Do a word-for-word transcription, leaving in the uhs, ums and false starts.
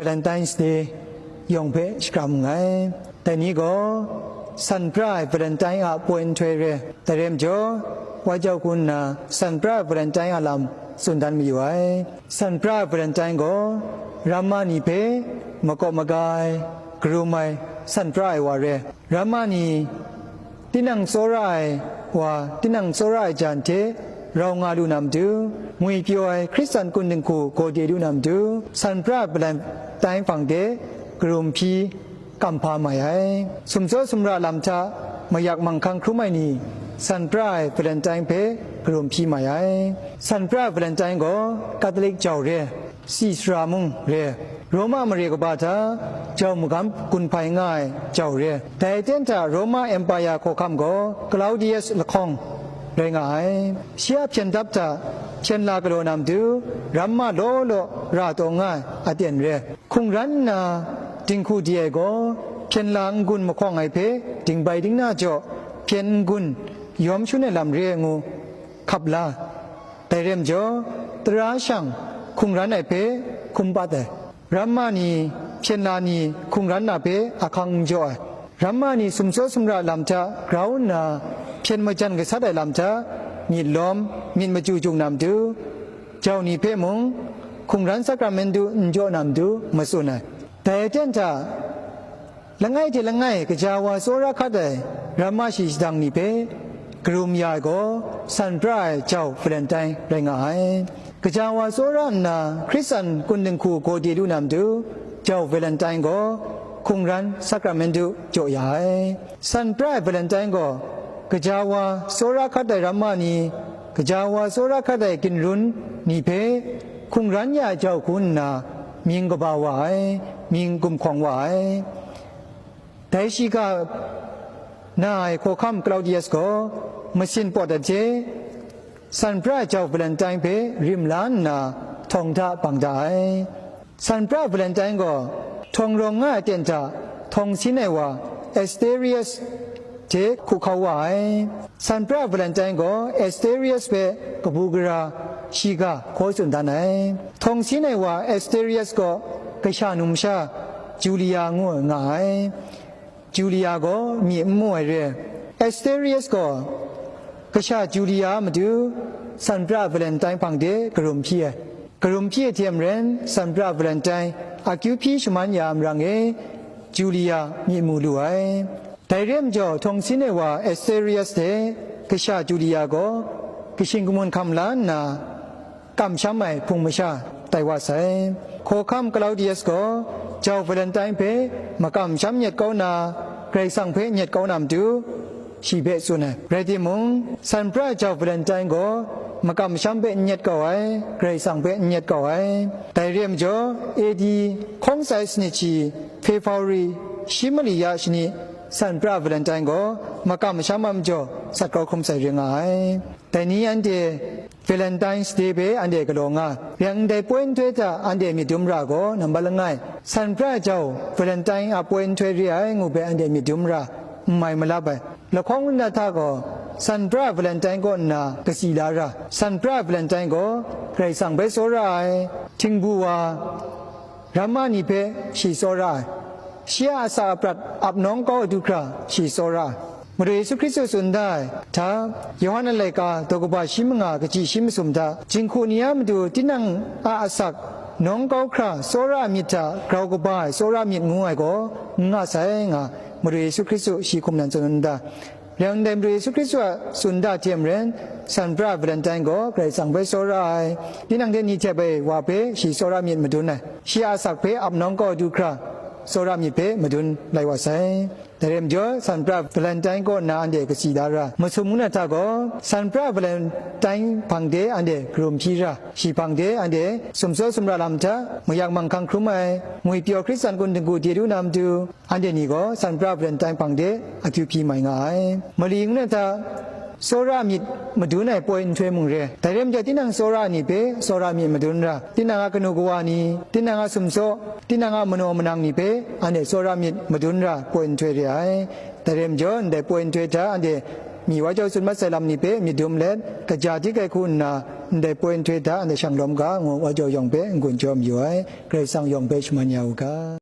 Valentine's Day yawng hpe shakram nngai. Dai ni gaw, san pra ai Valentine a poi nhtoi re. Dai rai majaw, wai jau hku nna san pra ai Valentine a lam tsun dan mayu ai. San pra ai Valentine gaw, ramma ni hpe makawp maga ai, karum ai, san pra ai wa re. Ramma ni, tinang tsawra ai wa, tinang tsawra ai jan hte rau nga lu na matu, ngwipyaw ai Hkristan kun dinghku gawde lu na matu, san pra ai Valentine hpang de karum hpyi kamhpa mai ai. Sumsaw sumra lam hta mayak manghkang hkrum ai ni, san pra ai Valentine hpe karum hpyi mai ai. San pra ai Valentine gaw Katolik jau re, si sara mung re, Roma mare kaba hta jau magam gun hpai nga ai jau re. Dai aten hta Roma Empire hkawhkam gaw Claudius lahkawng rai nga ai. Shi a hpyen dap hta hpyen la galaw na matu, ramma law law ra taw nga ai aten re. Hkungran nna dinghku di ai gaw, hpyen la n-gun mahkawng ai hpe dingbai dingna jaw hpyen n-gun yawm shun ai lam re ai ngu hkap la. Dai rai majaw, tara shang hkungran ai hpe hkum pat ai. Ramma ni, hpyen la ni hkungran na hpe ahkang n jaw ai. Ramma ni sumsaw sumra lam hta grau nna hpyen majan gasat ai lam hta myit lawm, myit machyu jung na matu, jau ni hpe mung hkungran sakramentu n jaw na matu matsun ai. Dai aten hta, langai hte langai gaja wa tsawra hkat ai ramma shi shadang ni hpe karum ya ai gaw, san pra ai jau Valentine rai nga ai. Gaja wa tsawra nna Hkristan kun dinghku gawde lu na matu, jau Valentine gaw hkungran sakramentu jaw ya ai. San pra ai Valentine gaw, gaja wa tsawra hkat ai ramma ni, gaja wa tsawra hkat ai ginrun ni hpe hkungran ya ai jau hku nna mying kaba wa ai, mying gumhkawng wa ai. Dai shiga na ai hkawhkam Claudius gaw masin pawt ai hte, san pra jau Valentine hpe rim la nna htawng hta bang da ai. San pra Valentine gaw htawng rawng nga ai aten hta htawng sin ai wa Asterius hte hku hkau wa ai. San pra Valentine gaw Asterius hpe kabu gara shiga hkaw tsun dan ai. Htawng sin ai wa Asterius gaw kasha numsha Julia ngu ai nga ai. Julia gaw myi n mu ai re. Asterius gaw kasha Julia a matu san pra Valentine hpang de karum hpyi ai. Karum hpyi ai hte maren, san pra Valentine akyu hpyi shaman ya ai marang e, Julia myi mu lu ai. Dai re majaw, htawng sin ai wa Asterius hte kasha Julia gaw kashing kamun hkam la nna, kamsham ai hpung masha tai wa sai. Hkawhkam Claudius gaw jau Valentine hpe makamsham nyet kau na, Karai Kasang hpe nyet kau na matu, shi hpe tsun ai. Rai timung, san pra jau Valentine gaw makamsham hpe n nyet kau ai, Karai Kasang hpe n nyet kau ai. Dai re majaw, A D hkawng sai sanit shi February shi mali ya shani, san pra Valentine gaw makamsham a majaw sat grau hkrum sai ring nga ai. Dai ni anhte Valentine's Day hpe anhte galaw nga, rai yang dai poi nhtoi hta anhte myit dum ra gaw, nambat langai, san pra jau Valentine a poi nhtoi re ai ngu hpe anhte myit dum ra, n mai malap ai. Lahkawng nna hta gaw, san pra Valentine kaw nna katsi la ra, san pra Valentine gaw Karai Kasang hpe tsawra ai, htingbu wa, ramma ni hpe shi tsawra ai, shi a asak aprat ap nawng kau ai du hkra shi tsawra ai. Madu Yesu Hkristu tsun da ai hta, Yawhan a laika daw kaba shi manga kaji shi masum hta, jinghku ni a matu tinang a asak nawng kau hkra tsawra ai myit hta grau kaba ai tsawra myit ngu ai gaw n nga sai nga, Madu Yesu Hkristu shi hkum nan tsun da. Rai yang dai Madu Yesu Hkristu a tsun da hte maren, san pra Valentine gaw Karai Kasang hpe tsawra ai, tinang hte ni htep ai wa hpe shi tsawra myit madun ai, shi a asak hpe ap nawng kau ai du hkra tsawra myit hpe madun lai wa sai. Dai rai majaw, san pra Valentine kaw nna anhte katsi da ra, masum ngu na hta gaw, san pra Valentine hpang de anhte karum hpyi ra, shi hpang de anhte sumsaw sumra lam hta mayak manghkang hkrum ai, ngwipyaw Hkristan kun dinghku de du na matu, anhte ni gaw san pra Valentine hpang de akyu hpyi mai nga ai. Mali ngu na hta, tsawra myit madun ai poi nhtoi mung re. Dai rai majaw, tinang tsawra ni hpe tsawra myit madun ra, tinang a kanu kawa ni, tinang a sumsaw, tinang a manaw manang ni hpe anhte tsawra myit madun ra poi nhtoi re ai. Dai rai majaw, ndai poi nhtoi hta anhte Myi wa jau tsun mat sai lam ni hpe myit dum let, kaja di kai hku nna, ndai poi nhtoi hta ndai shang lawm ga ngu wa jau yawng hpe n-gun jaw mayu ai, Karai Kasang yawng hpe shaman ya u ga.